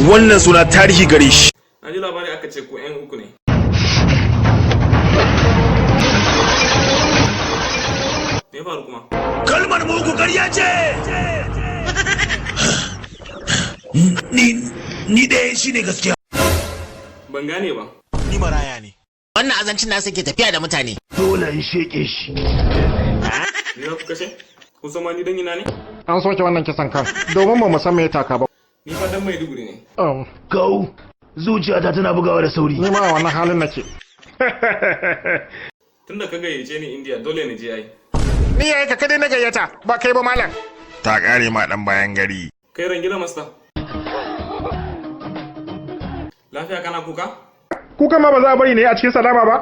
Wannan suna tarihi gare shi. Na ji labari aka ce ku 'yan uku ne. Me ya faru kuma? Kalmar mugu ƙarya ce. Ni ɗaya shine gaskiya. Ban gane ba. Ni maraya ne. Wannan azancin nasa ke tafiya da mutane. Dole in sheke shi. Ni za ku kashe? Kun san ma ni dan ina ne? An soke wannan kisan kan domin ba mu san me ya taka ba. Ni fa dan Maiduguri ne. Kau, zuciyata tana bugawa da sauri. Ni ma a wannan halin nake. Tunda ka gayyace ni India, dole na je ai. Ni yayi ka kadai na gayyata, ba kai ba, malam. Ta kare ma dan bayan gari. Kai Rangila Master. Lafiya kana kuka? Kuka ma ba za a bari ne a cikin salama ba.